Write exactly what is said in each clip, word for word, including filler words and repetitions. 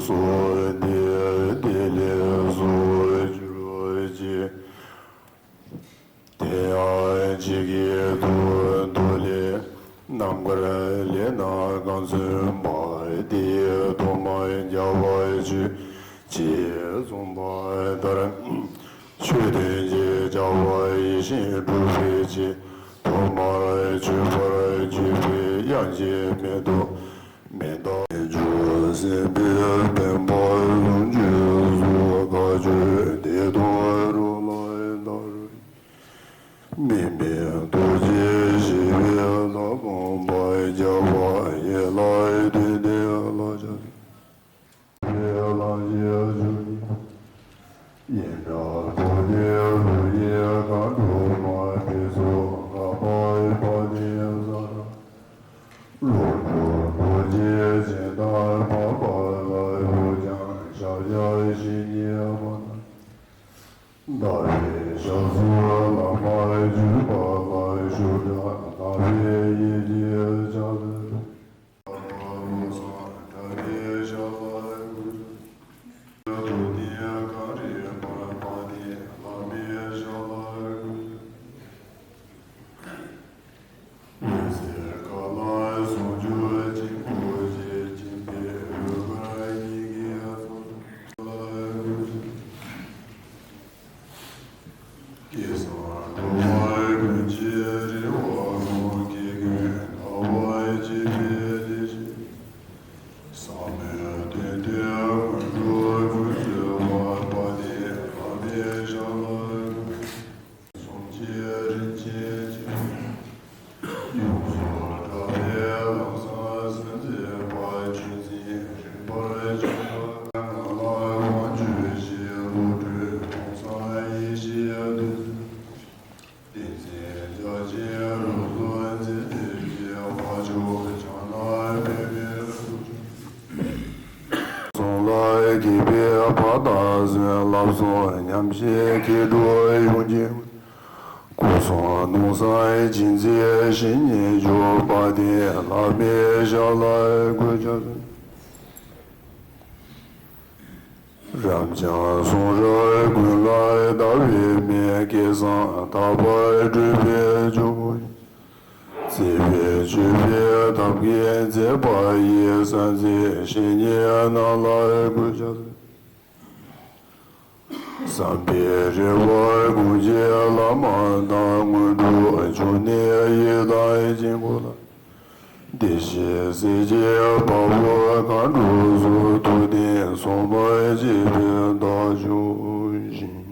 སོགས་ཏེ། དེ་ལས་སུ་གྱུར་ཅིག། དེ་ཡང་ཇི་སྐད་དུ། མདོ་ལས། རྣམ་དཀར་ལས་ན་གང་མཚོན་པ། དེ་ཡི་ཐོག་མར་རྒྱལ་བ་མཆོག་ཅེས་གསུངས་པ་ལྟར། ཆོས་ཐམས་ཅད་རྒྱལ་བ་ཡིད་བཞིན་འགྲུབ་པའི་ཕྱིར། ཐོག་མར་མཆོད་པར་བརྗོད་པའི་དབྱངས་ཅན་མེ་ཏོག་མེ་ཏོག་མཆོག་སེམས་དཔའི་བེམ་པོ་ལོངས་སྤྱོད་སོགས། མཁའ་སྤྱོད་བདེ་སྟོང་རོལ་པ་ལྟར། མི་མེད་རྡོ་རྗེ་ཞི་བའི་ལྷ་དགོངས་པ་རྒྱལ་བ་ཡིད་ལ་དོན་ལྡན་ལ་ཕྱག་འཚལ་ལོ། ཡི་དམ་རྡོ་རྗེ་རྡོ་རྗེ་མཁའ་འགྲོ་མ། དཔལ་གསུམ་ལྷ་པའི་དཔལ་ལྡན་ས་ར། ལོངས་སྤྱོད་རྡོ་རྗེ་ཅན་དང་འཕགས་པ་ལྷ། ཕུར་ཁྱམས་ཞབས་རྗེས་བཞི་ཉིད་མ་དང་། ཟླ་བའི་ཞབས་སུ་བླ་མར་གྱུར་པ་ལ། ཤུགས་དྲག་ལྷ་པའི་ཡིད་ཀྱི་ཕྱག་ལ། ལྷ་པ་བློ་བཟང་གྲགས་པའི་ཞབས་ལ་གུས། ཐུབ་བསྟན་གངས་རིའི་བར། དཔལ་ལྡན་བླ་མའི་ཞབས་ལ་གུས། འོད་ཟེར་ཁ་ལ་ཟུང་འཇུག་ཅིང་པོ་ཆེ། སྦྱིན་པའི་འོད་དཀར་ཉིད་ཀྱིས་གསུངས། ལ་གུས། སྐལ་བཟང་འགྲོ་བ་ཀུན་གྱི་རེ་བ་སྐོང་། སྐྱེ་དགུའི་ནང་པར་བྱེད་པའི་བདེ་གཤེགས། ཟབ་མོའི་དོན་དེ་མངོན་དུ་ཀུན་སྩོལ་བ། དཔལ་ལྡན་བླ་མའི་ཞབས་ལ་གུས། གསུང་གཅིག་རིན་ཆེན་གཅིག། ཡོངས་སུ་གྲགས་པའི་ལམ་བཟང་སེམས་མཛད་པ། ཆོས་འཛིན་རིམ་པར་བྱོན་པ། ངག་ལ་དབང་ཕྱུག་ཞེས་བློ་གྲོས་ཕུན་སུམ་ཡེ་ཤེས་བདུད་རྩི། ཏིང་འཛིན་རྒྱ་ཆེན་རབ་ཏུ་འཛིན་པའི་ཕྱིར། འཕགས་མཆོག་ཕྱག་ན་པདྨའི་སྐུ། གསུང་ལ་དགྱེས་པའི་བ་དག་གསོན། བསླབ་གསུམ་ཉམས་བཞེས་མཁས་གྲུབ་ཡོངས་ཀྱི་སྐུ། སྐུ་གསུང་ནོར་བཟང་སྦྱིན་སྲེག་བཤེས་གཉེན་མཆོག་དཔལ་ལྡན་བླ་མའི་ཞབས་ལ་གུས་ཕྱག་འཚལ། རབ་འབྱམས་གསུང་རབ་ཀུན་ལ་ཟླ་བའི་མེ། སྐལ་བཟང་དག་པར་སྤྲུལ་པའི་ཇོ་བོ། བརྩེ་བའི་མཆོད་པའི་ཐབས་མཁས་མཛད་པ་ཡི། གསང་མཛད་བཤེས་གཉེན་རྣམས་ལ་གུས་ཕྱག་འཚལ། བསམ་པའི་རེ་བ་སྐོང་བྱེད་བླ་མ་དང་། མངོན་སྤྲོད་འབྱུང་གནས་ཡི་དམ་དཀྱིལ་འཁོར་ལ། བདེ་གཤེགས་སྲས་བཅས་དཔའ་བོ་མཁའ་འགྲོ་སོགས། ཐུབ་བསྟན་སྲུང་མར་བཅས་པའི་བདག་མཆོག་བཞིན།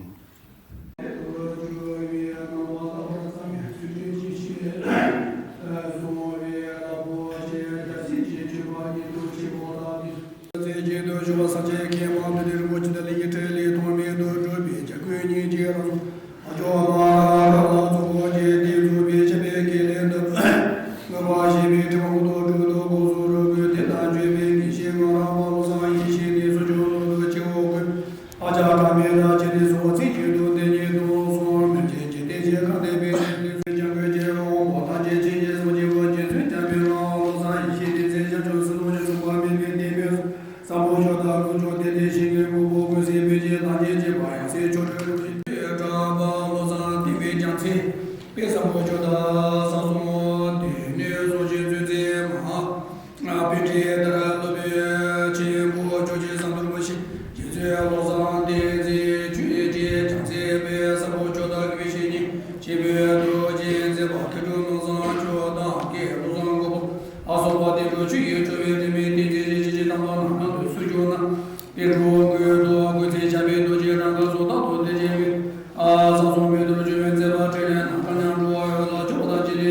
ཚེ་གཅིག་ཏུ་བཞུགས་པ་སངས་རྒྱས་མཁས་མང་དུ་ལྡན་རིན་པོ་ཆེ་དང་ལྷན་ཡུལ་ཁྲི་ལས་ཐོགས་མེད་དུ་གྲུབ་པའི་ཇ་ཁུ་གཉིས་ཀྱི་རང་ཨ་ཇོ་མ་ར་ལ་ཚོགས་ཀྱི་སྟེང་བཙུགས་པའི་ཆབ་པའི་སྐེ་ལན་དུ་མངོན་པར་ཤེས་པའི་ཕྲེང་བ་ཀུན་ཏུ་སྤྲུལ་དུ་སྒོ་སུ་རུ་ཀུན་དེ་དང་བརྗོད་པའི་ངེས་ཤེས་ངང་རང་མ་བློ་བཟང་ཡེ་ཤེས་དེ་སུ་ཆུ་ལུ་ལུ་སྤྱི་བོ་ཀུན། ཨ་ཅག་ཀ་མེ་ར་ཅི་ནི་སོ་ཚིག་གི་དུ་དེ་ཉིད་དུ་སོང་མི་འཇིགས་ཀྱི་དེ་ཅི་གང་དེ་པའི་ཚིག་དེ་སུ་ཅང་གོས་ཀྱི་འོང་བ་དང་ཅི་ཅི་ཡེ་སོ་ཅི་བོ་ཅི་སུ་ཅང་པའི་ངང་བློ་བཟང་ཡེ་ཤེས་དེ་ཚེ་ཞབས་ཕྱི་སུ་ཅི་སུ་བ་མེད་པའི་དེ་པའི། བཟང་པོ་ཆོས་དང་ཀུན་སྤྱོད་དེ་དེ་ཞིག་གི་ཕུང་པོ་ཀུན་གསལ་བའི་རྗེས་དང་རྗེས་བྱེད་པ་ཡང་སྲིད་ཆོས་སྤྲོས་རུ་ཞིག་པའི་གྲགས་པ་བློ་བཟང་བསྟན་པའི་རྒྱལ་མཚན་དཔལ་བཟང་པོ་ཆོས་དང་ས་སོང་དེ་ནས་སོ་ཞིག་བཙུན་འཛིན་མ་པཎྜི་ཏ་ར་སློབ་དཔོན་ཆེན་པོ་ཇོ་རྗེ་ཟམ་གདོང་རིན་པོ་ཆེ་རྗེ་བཙུན་བློ་བཟང་བསྟན་འཛིན་ཆོས་རྗེ་རྒྱལ་མཚན་དཔལ་བཟང་པོ་ཆོས་དང་དགེ་བའི་བཤེས་གཉེན་ཆེན་པོའི་རྡོ་རྗེ་མཛད་པ་མཁས་གྲུབ་ནོར་བཟང་ཆོས་དང་མཁས་བློ་བཟང་མགོན་པོ། ཨ་སོགས་པ་བསྟན་འགྲོ་ཆོས་ཀྱི་སྤྱོད་པའི་དེ་མིན་བསྟན་འཛིན་རིན་ཆེན་དང་པོ་ནམ་མཁའ་དུ་སུ་བྱུང་ན། བསྟན་འགྲོ་ཀུན་ཏུ་ཀུན་བརྩེ་བྱ་བའི་རྡོ་རྗེ་རང་ག་སོགས་དག་ཏུ་བསྟན་བྱ་བའི། ཨ་ས་སོགས་མེད་དུ་བྱུང་བའི་མཛད་པ་འཕྲིན་ལས་རྣམ་གྲངས་ཉམས་འགྲོ་བ་འོད་ལ་འཇུག་པ་དང་བཅས་ཏེ།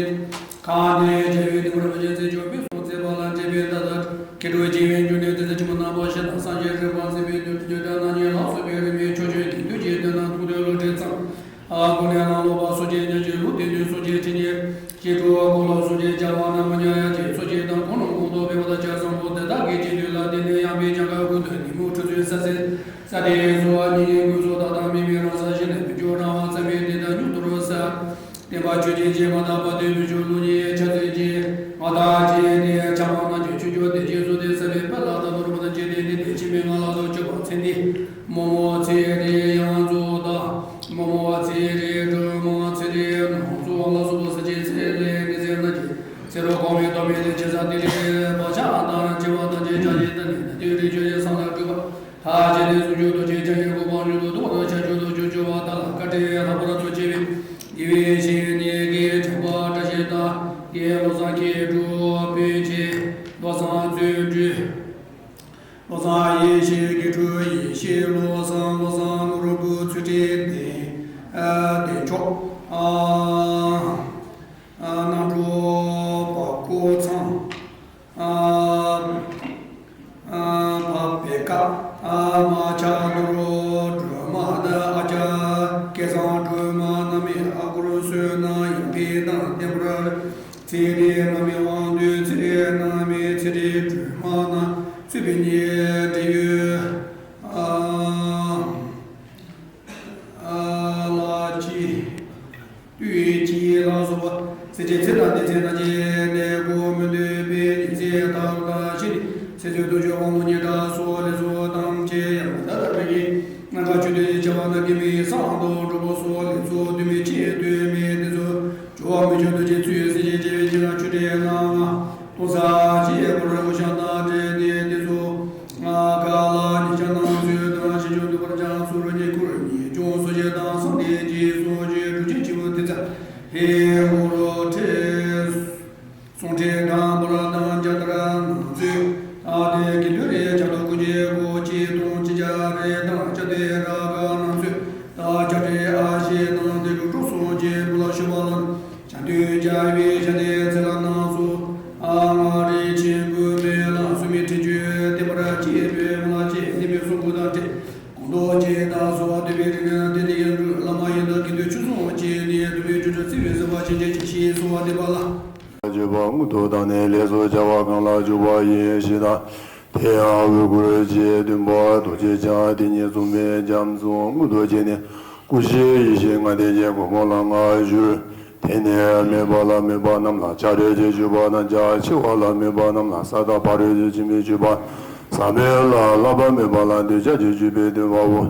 གང་དེ་བྱ་བའི་དེ་མོ་རིན་པོ་ཆེ་ཚེ་མཆོག་པའི་སོགས་མཛད་པ་ལ་འཕྲད་པའི་མཐའ་དག་མཁས་གྲུབ་ཆེ་བའི་འབྱུང་གནས་དེ་ཚེ་ཆེན་པོ་རྣམ་པ་བཞི་དང་སངས་རྒྱས་རིག་པ་མཛད་པའི་དོན་དུ་བརྗོད་བྱ་རྣམ་གཉིས་ལ་སོགས་པའི་རིས་མེད་ཆོས་ཀྱི་དོན་དུ་རྗེས་ཟློས་ན་ཐུགས་འདོད་བློ་གྲོས་ཙམ། ཨ་ཀུན་ལས་ལ་ལོག་པ་སོ་སྐྱེ་ཉོན་ཅིག་ལུགས་དེ་ཉིད་སོ་སྐྱེ་ཕྲིན་ཉེར་གཅིག་གྲོགས་ཀུན་ལ་སོ་སྐྱེ་བྱ་བ་རྣམས་མི་ཉམས་ཡ་ཅེས་སོ་སྐྱེ་དང་ཀུན་སློང་གོང་དུ་སྤེལ་བ་དང་བྱ་བཟང་པོ་དེ་དག་གི་རྗེས་ཟློས་ལ་བརྟེན་ནས་ཡངས་པའི་གྱང་ཁ་ཀུན་ཏུ་ནི་མུ་ཁྲི་ཚོའི་ས་སེར་ས་དེའི་སོ་བ་ཉིད་ཀྱི་ཀུན་སོ་དག་དང་མི་མི་རང་ས་གཞི་ནས་མི་འགྱུར་རང་དབང་བསམ་པའི་དེ་དག་མྱུར་དུ་རོལ་ས། བསྟན་པ་ཆོས་ཀྱི་རྗེ་མ་དག་པ་དེ་མི་འབྱུང་ལུགས་གཉིས་ཆ་ཚད་ཀྱི་མ་དག་ཅེས་ཏེ་ཆ་མ་ན་ཅེས་ཆོས་འབྱུང་དེ་རྗེས་སུ་དེ་ས་བའི་དཔལ་ལ་དང་དུ་རུ་མ་དང་བཅས་ཏེ་ནི་དེ་ཕྱི་མའི་ངང་ མ་མོ་བ་ཚེ་རིང་སྒྲོལ་མ་ཚེ་རིང་ནོར་མཚོ་ལ་སོགས་པ་ས་ཆེན་ཚེ་ལས་ཀྱི་ཚེ་ན་གྱི་ཚེ་རོགས་གོང་མའི་ཐོག་མའི་ལས་ཆེ་ས་དེ་ལས་བག་ཆགས་དང་བཅས་པ་ཐམས་ཅད་ཆ་ཤས་དང་ནི་དེ་རིགས་ཆོས་ཀྱི་སེམས་ལ་སྤྲུལ་པ། ལྷ་ཆེན་ནས་སུ་ཆོས་རྡོ་རྗེ་འཆང་ཡི་གོ་འཕང་མྱུར་དུ་ཐོབ་པར་བྱ་ཆོས་རྡོ་རྗེ་སྤྱོད་པ་དག་ལ་བཀའ་དྲིན་ལྷག་པར་དུ་ཆེ་བའི་དགེ་བའི་བཤེས་གཉེན་གྱི་ཆོས་པ་བཀྲ་ཤིས་དང་དགེ་བློ་བཟང་མཁས་གྲུབ་པཎ་ཆེན་བློ་བཟང་བརྩོན་འགྲུས། བློ་བཟང་ཡེ་ཤེས་དགེ་ཕྲུག་ཡེ་ཤེས་བློ་བཟང་བློ་བཟང་ནོར་བུ་ཚུལ་ཁྲིམས་ལྡན་ལྡན་མཆོག་རྣམ་གྲོལ་པ་ཀོ་ཚང་བ་པེ་ཀ་མ་ཆ་ནོར་སྒྲོལ་མ་ནི་ཨ་ཅག་སྐལ་བཟང་སྒྲོལ་མ་ནི་མི་ཨ་སྒོར་བསོད་ནམས་ཡོན་ཏན་དང་ལྡན་པར། ཚེ་རིང་ནང་མི་དབང་འདུས་ཚེ་རིང་ནང་མི་ཚེ་རིང་སྒྲོལ་མ་ན་གཙོས་པའི་ཉེ་འབྲེལ་ཡོད། ཨ་ཨ་ལ་ཅི་ཏུས་ཅི་ལ་སོགས་པ་ཚེ་ཆེ་ཚེ་དང་ནི་ཚེ་ན་ཅི་ནས་གོ་མི་འདོད་པའི་ཉིན་ཚེ་ལྟར་ལ་ཤི་ཚེ་ཚོད་དུ་འཇོག་དབང་ལུང་ཉེ་དྲག་སོགས་ལས་སོགས་ཐམས་ཅད་ཡང་ད་ལྟར་བའི་ངན་ཁ་ཆུ་དོན་ཆེ་བ་ན་དགེ་མི་སང་དང་གྲོགས་པོ་སོགས་ལས་ཚོགས་དུ་མི་ཆེ་དོན་མེད་དེ་ཚོ། འགྲོ་བ་མི་ཆོས་རྡོ་རྗེ་ཚུལ་སྲིད་ཞིང་བྱེ་བའི་ཕྱིར་ཆུ་ཕྲན་ལྔ་ལྔ་སྟོང་རྩ་གཅིག་པར་མུ་བཞག་དང་འབྲེལ་ཏེ་དེ་ཚོ་ང་ག་ལ་ཉིད་ཀྱང་སྣང་ཚུལ་དང་ཞིང་ཆུ་འདུ་བར་ཀྱང་སུ་རུ་ཉེ་ཁུར་ཉེ་ཅུང་སོ་སྐྱེ་དང་སངས་རྒྱས་ཀྱི་སོ་སྐྱེ་གྲུབ་ཆེན་ཆེན་པོ་དེ་ཚ་ཧེ་འོ་རོ་ཁྲེ་སུ། གསུང་ཕྲེང་དང་པོ་ལ་དང་རྒྱ་ལྟར་ནང་ཚུལ་ཨ་དེ་གི་ལུས་རེ་བྱ་དོ་ཀུ་ཅེ་གོ་ཅི་དོང་ཅི་བྱ་རེ་དང་བྱ་དེ་ར་ག་ནང་ཚུལ་ད་བྱ་དེ་ཨ་ཤེ་དང་དེ་གི་གྲོགས་སོ་ཅེ་བུ་ལ་ཤུ་བ་ལ་བྱ་དུས་བྱ་བའི་བྱ་དེ་ཚེ་ལ་ནང་སོ་ཨ་ང་རེ་ཆེན་པོ་མེ་ལ་སུ་མི་ཁྲི་ཆུ་དེ་པར་ཅེ་བེ་མ་ལ་ཅེ་ནི་མེ་སུ་གུ་དང་ཏེ་གོང་དོ་ཅེ་ད་སོ་དེ་བེ་རི་ན་དེ་ནི་ཡན་རུ་བླ་མ་ཡིན་ད་གི་དུས་ཆུ་སོ་ཅེ་ནི་དུ་བེ་ཆུ་ཆུ་ཚི་བེ་ཟེ་བ་ཅེ་ཅེ་ཅེ་ཤེས་སོ་བ་དེ་པ་ལ། སྤྱོད་པ་མངོན་དུ་བཏང་ནས་ལས་སུ་བྱ་བ་གང་ལ་འཇུག་པ་ཡིན་ཞེ་ན། དེ་ཡང་འོད་སྐུར་བཅས་བདུན་པོ་རྡོ་རྗེ་འཆང་དེ་ཉིད་གསུངས་པའི་རྒྱ་མཚོ་མངོན་དུ་བྱས་ནས་སྐུ་བཞིའི་ཡེ་ཤེས་ལྔ་ལྡན་གྱི་སྒོ་མོ་ལ་མངའ་གྱུར། དེ་ནས་མོས་པ་ལ་མོས་པ་རྣམས་ལ་ཆ་རོས་ཀྱི་སྤྱོད་པ་རྣམས་ཀྱང་ཆེ་བ་ལ་མོས་པ་རྣམས་ལ་ས་དང་ཕ་རོལ་ཏུ་ཕྱིན་པའི་སྤྱོད་པ། ཟབ་མོ་ལ་བསླབ་པ་མོས་པ་ལ་འདོད་ཆགས་ཀྱི་སྤྱོད་པའི་བདེན་པའོ།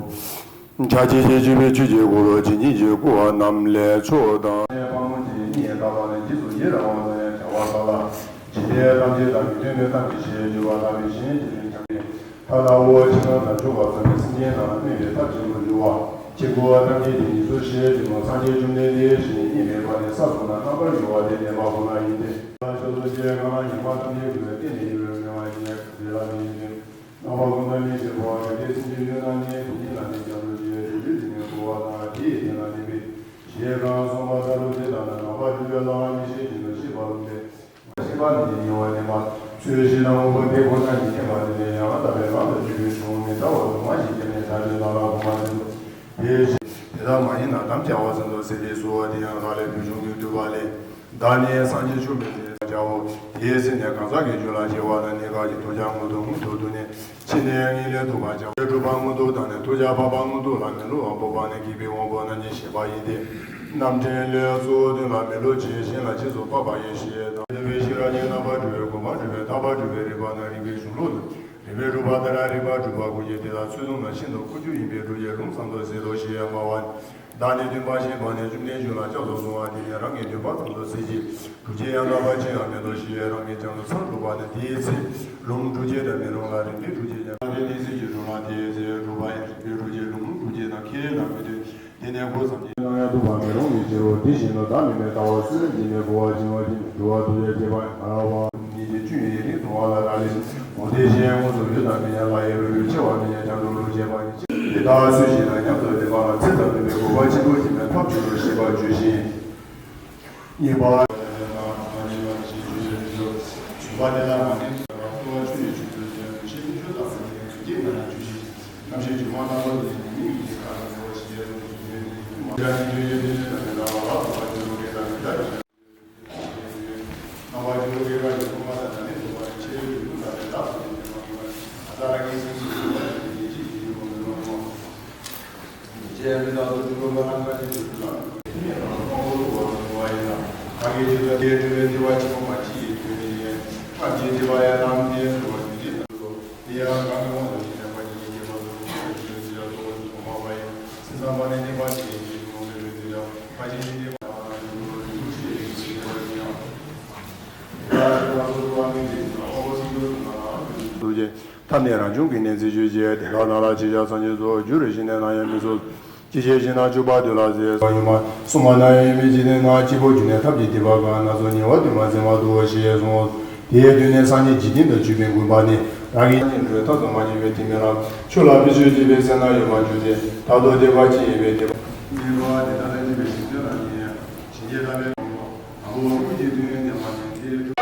ཆ་ཅེས་ཞེས་བརྗོད་པའི་ཆོས་ཀྱི་སྒོ་ལ་ཇི་སྙེད་ཅིག་བསྐུལ་བ་རྣམས་ལས་མཆོག་དང་། དཔང་པོ་དེ་ཉིད་བཏགས་པ་ལས་རྗེས་སུ་ཡི་རང་བ་ལ་ཡང་བྱ་བ་ལྟར་ལ། ཇི་ལྟའི་ཐམས་ཅད་དང་མི་མཐུན་པའི་ཐབས་ཀྱི་ཞེས་བརྗོད་པ་ལྟ་བུའི་གཞན་གྱི་ལན་ཀྱང་མེད། ཐ་ན་འོ་ཕྱི་ནང་དང་འཇུག་པ་ཚང་མའི་སེམས་ཅན་རྣམས་སྨིན་པའི་ཐབས་གཅིག་ཏུ་འགྱུར་བ། ཕྱིས་འཁོར་བ་ཐམས་ཅད་ཀྱི་ཉེས་སུ་ཞེས་བརྗོད་ནོ། སངས་རྒྱས་བཅོམ་ལྡན་འདས་ཞེས་བསྙད་པའི་བར་ནས་ས་གསུམ་ན་རྣམ་པར་གཡོ་བ་དེ་བདེན་པ་ཁོ་ན་ཡིན་ཏེ། ལ་ཕྱོགས་སུ་སྐྱེ་གང་ལ་ཉེས་པ་ཐམས་ཅད་ཀུན་ལ་བརྟེན་ནས་ཡོད་པའི་ངེས་པ་ཡིན་ཏེ། དེ་ལ་མི་ཡིན་ཏེ། རྣམ་པ་ཀུན་ཏུ་མི་ཤེས་པ་གལ་ཏེ་སེམས་ཅན་ཡོད་ན་ནི་དེ་ཉིད་ལ་ནི་སྐྱབས་འགྲོ་ཞེས་བརྗོད་པའི་དེ་ནི་གོ་བ་དང་དེའི་དོན་ལ་ནི་པའི་ཞེས་གང་གསུངས་པ་ལྟར་རོ། དེ་ལྟ་ན་ནང་པ་སྒྲུབ་པའི་ལམ་མི་ཤེས་བཞིན་དུ་ཤེས་པ་ལུགས་ཏེ། ཤེས་པ་ནི་ཉེ་བར་གནས་པ་ཚུལ་ཤེས་ན་དངོས་པོ་དེ་ཁོ་ན་ཉིད་མཁྱེན་པ་དེ་ལས་ཡང་དག་པའི་ལམ་དུ་སྤྱོད་པའི་གཞུང་མི་འདྲ་བ་དུ་མ་ཞིག་སྐྱེས་ནས་ད་ལྟའི་ལམ་ལ་གོམས་པ་ཅན་དུ། དེ་ལྟར་མ་ཡིན་ན་དམ་བཅའ་བ་ཙམ་དུ་ཟད་པས་སོ། དེ་ཡང་རག་ལས་པའི་གཞུང་གི་བསྡུས་པ་ལས། བདག་ནི་སངས་རྒྱས་མཆོག་མིན་ཟེར་བྱའོ། དེའི་ཚེ་ནས་གང་ཟག་གི་རྒྱུད་ལ་སྐྱེ་བ་ན་ནི་ག་གི་ཐོས་བྱ་མངོན་མཐོ་མངོན་མཐོ་བསྡུས་ནས་ཕྱི་ནས་ངེས་ལེགས་ཐོབ་པར་བྱ་བ། སྒྲུབ་པ་མངོན་མཐོ་དང་ནི་ཐོས་བྱ་འཕགས་པ་མངོན་མཐོ་ལ་མི་སླུ་བ་སྤོབས་པ་ནི་སྐྱེས་པའི་དབང་པོ་རྣམས་ཀྱི་བཞེད་པ་ཡིན་ཏེ། རྣམ་འདྲེན་ལས་ཚོགས་བདུན་ལ་མི་སླུ་ཅིང་གཞན་ལ་རྗེས་སུ་དཔག་པ་ཡི་ཞེས་དང་། སྟོན་པའི་ཤེས་རབ་ཀྱི་རྣམ་པར་གྲོལ་བའི་གོ་འཕང་འགྲུབ་པའི་ཐར་པ་སྒྲུབ་པའི་རིགས་པ་ན་རིགས་པའི་གཞུང་ལུགས་ལ། རིགས་པའི་གྲུབ་པ་ལྟར་རིགས་པ་གྲུབ་པ་ཀུན་གྱི་དེ་དག་ཚུལ་གསུམ་ལ་ཤིན་ཏུ་ཁོ་བཅུ་ཡིན་པས་སྒྲུབ་བྱེད་ལུང་ཙམ་དུ་ཟད་དོ་ཞེས་སྨྲ་བ། བདག་ནི་སྟོན་པ་ཞེས་པ་ནི་བཅོམ་ལྡན་འདས་ལ་སྐྱབས་སུ་སོང་བ་དེ་ནི་རང་གི་འདོད་པ་ཙམ་དུ་ཟད་ཅིང་སྒྲུབ་བྱེད་ཡང་དག་པ་ཅི་ཡང་མེད་དོ་ཞེས་རང་གི་སྐྱབས་སུ་འཚང་སྒྲོག་པ་ནི་དེའི་ཚེ་ལུང་སྒྲུབ་བྱེད་དུ་མི་རུང་ལ་རིགས་པའི་སྒྲུབ་བྱེད་ཀྱང་། དེའི་ཚེ་ཀྱི་ལུང་ལ་དེའི་ཚེ་སྒྲུབ་པ་ཡང་རིགས་པའི་སྒྲུབ་བྱེད་ལུང་སྒྲུབ་བྱེད་དང་ཁས་ལེན་ལ་མི་ལྟོས། དེ་ནས་སྒོ་ཙམ་གྱིས་སྣང་ཡང་ཐུབ་པ་མི་རུང་བའི་ཕྱིར་རོ། དེ་བཞིན་དུ་བདག་མེད་མའི་ལྟ་བ་སུ་ལ་འཛིན་པའི་གོ་བ་འབྱིན་པ་འབྱིན་པའི་སྒྲུབ་པ་ཐུབ་པའི་ཁྱད་པར་ཡང་འདྲ་བ། ཉིད་ཀྱི་བཅུ་ཡི་རིགས་མཐོང་བ་ལ་རག་ལས་ནི། འོ་དེ་བཞིན་དངོས་སུ་ཡོད་དང་མི་ཉན་ལ་ཡི་རང་ལུས་འཆི་བ་མི་ཉན་ཀྱང་འགྲོ་ལུགས་བྱེད་པ་ཡིན་ཕྱིར། དེ་དག་ཚུལ་བཞིན་དུ་ཉམས་སུ་ལེན་པ་ལ་ཚེ་ཙམ་མིན་པའི་གོ་འཕང་ཆེན་པོ་ཞིག་ནི་ཐོབ་ཕྱིར་རོ་ཞེས་པ་བརྗོད་ཅིང་། གཉིས་པ། ཐབས་ནི་རང་བྱུང་གི་ནི་རྩི་བཅུད་ཀྱིས། དེ་དག་ནང་ལ་ཆེ་ཆུང་སངས་རྒྱས་ཚོགས། རྒྱུ་རུ་ཞིག་ནས་ནམ་ཡང་མི་ཚུགས། ཅི་ཕྱིར་ཞེ་ན་བཅུ་པ་དུས་ལ་ཟད། ཡུམ་མ་སྲུང་མ་ནམ་ཡང་ཡོད་མེད་ཅི་ནས་ན། སྐྱེས་བུ་རྒྱུ་ནས་ཐབས་ཀྱིས་བསྡུས་པ་གང་། སྣ་ཚོགས་ཉེ་བ་དུ་མ་འཛིན་པར་འདུག་ཞེས་གསུངས། དེའི་དུས་ནས་སངས་རྒྱས་འཇིག་རྟེན་དུ་བྱོན་པའི་དགོངས་པ་ནི། རང་གི་སངས་རྒྱས་འགྲོ་ཐབས་སུ་མ་མྱོང་བའི་དེ་མི་རབ། ཆོས་ལ་བེད་སྤྱོད་བྱེད་པའི་སེམས་ནི་ཡོད་མ་བྱུང་སྟེ། ད་དུང་དད་པ་ཅི་ཡོད་པའི་དད་པ། དམིགས་པ་དེ་དག་ལ་སྦྱིན་པའི་སེམས་ཅན་རང་ཉིད། ཞིང་རྒྱས་ལྟ་བའི་དང་པོ་སྐུ་གཅིག་དོན་ཡོད་དེ་མ་ཡིན་ཏེ།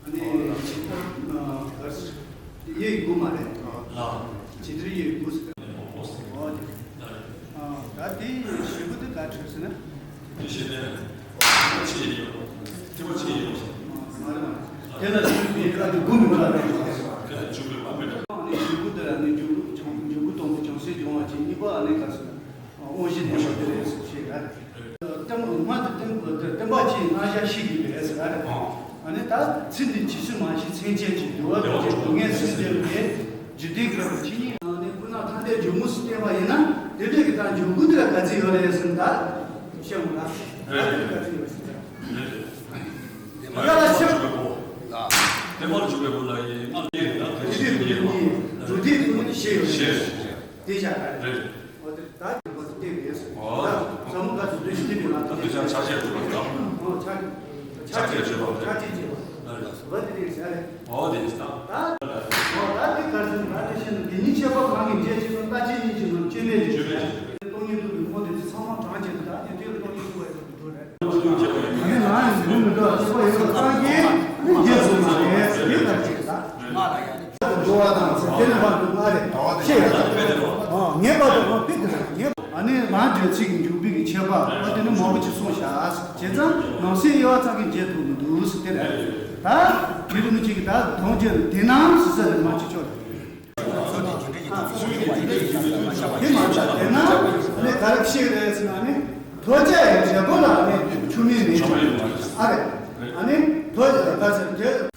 ཨ་ནི་ཆིག་སྟོང་ག་རེ་ཟེར། གཡས་དགུ་མ་རེད། ལགས། ཆིག་སྟོང་གཡས་དགུ་ཟེར། ཨོ་དེ། ད་དེའི་གཞུག་གུ་དེ་ག་འཕྲོས་ཟེར་ན། དེ་བཞིན་ནས་ཆེ་ཡིན་ཡོད། དེ་མ་ཆེ་ཡིན་ཡོད། མ་རེད་མ་རེད། དེ་ལ་གཞུག་གུ་དེ་དགུ་མི་འདྲ་རེད། དེ་ལ་འཇུག་པའི་དབང་མི་འདྲ། ཨ་ནི་གཞུག་གུ་དེ་ལ་ནི་འཇུག་འཇུག་གུ་སྟོང་པའི་བྱང་སེམས་སྦྱོང་བ་བྱེད། གཉིས་པ་ཨ་ནི་ག་ཟེར་ན། དབང་བཞི་ལྡན་པ་དེ་རེད་ཟེར་བཤད་ར། བསྟན་པ་མ་དེ་བསྟན་པ་དེ་བསྟན་པ་ཅིག་རྣམ་གཞག་ཤེས་ཀྱི་རེད་ཟེར་ར། ཨ་ནི་ད་ཚེ་འདིའི་འཆི་གསོན་མ་ཤེས་མཚན་ཅན་གྱི་འདུལ་བ་དང་བཅས་སྡུག་བསྔལ་སེལ་བྱེད་པའི་འཇིག་རྟེན་གྱི་རང་བཞིན་ཡིན། ཨ་ནི་སྤུ་ན་ཐ་དད་ཇོ་མོ་སུ་བསྟན་པ་ཡིན་ན་དེ་འདྲའི་གི་ད་འཇུག་སྒོ་དེ་ལ་ག་ཚོད་ཡོད་རེད་ཟེར་ན་ད་བཤད་མོ་ད་ད་དེ་ག་ཚོད་ཡོད་ཟེར་ད། ཡ་ལ་ཤེས། བསྟན་པ་ལ་འཇུག་པའི་སྒོ་ལ་ཡིན་ང་ལ་ཡིན་ད་དེ་འདྲའི་གི་ཡིན། འཇུག་སྒོ་དེ་ནི་ཤེས་ཡོད་རེད། དེ་བཞག་ག་རེད། འོ་དེ་ད་དེ་བ་དེ་བས། ཨོ། ད་ཟབ་མོ་དཀའ་ཐུབ་བདེ་ཆེན་ཐེག་པའི་ལམ་དུ་དེ་ཆ་ཆ་ཤས་སྒྲུབ་པ་དང་། ཨོ་ཆ་ཆ་ཆ་ཆས་སྤྱོད་པ་རེད། ཆ་ཆས་སྤྱོད་པ། ཨོ་དེ་རེད་ཟེར་རེད། ཨོ་དེ་རེད་ད། ད་ཨོ་ད་དེ་གར་ཟིན་ད་དེ་ཤེས་ན་དེ་ཉིད་ཁྱད་པར་གང་གིས་འབྱེད་ཅེས་ན་ལྟ་ཅི་ཉིད་ཀྱི་ནང་སྐྱེ་མེད་ཀྱི་སྟོང་ཉིད་རྟོགས་པའི་ཁོང་དེ་ཚོ་ཚང་མ་གྲངས་ཅན་དུ་ད་དེ་དུས་སྟོང་ཉིད་རྟོགས་པའི་ཁོང་དུ་འགྲོ་རེད། ཨ་ནི་ང་ཡི་ལུས་མི་འགྲོ་བ་ཤེས་པ་ཡོད་པ་ཚང་གིས་རྗེས་སུ་མ་རེད་ཟེར་གྱི་ད་ཅིག་ད། འགྲོ་བ་དང་ཚེ་དེ་ནི་བར་དུ་ང་རེ་ཤེས་ཡོད། ངེས་པར་དུ་ང་ཕི་དེ་རེད་ངེས། ཨ་ནི་རང་འདོད་ཚིག་གི་འཇུག་པའི་གི་ཁྱད་པར་ཨ་དེ་ནི་མང་པོ་ཅིག་གསུངས་བཞག་བྱས་ཙང་ནང་གསེས་དབྱེ་བ་ཚང་གི་འབྱེད་ཐུབ་མི་འདུག་ཟེར་དེ་རེད། ད་དེ་རིང་གཅིག་གི་ད་གདོང་རྒྱན་དེ་ནང་ཟེར་ས་རེད་མ་ཅིག་ཆོག་རེད། དེ་མ་ཆགས་དེ་ན་ཨ་ནི་ག་རེ་ཤེས་རེད་ཟེར་ན་ཨ་ནི་ཐོ་ཅག་ཡི་འབྲས་བུ་ལ་ཨ་ནི་ཆུ་མིག་མེད་ཨ་རེད། ཨ་ནི་ཐོ་ཅག་ག་ཟེར་དེ།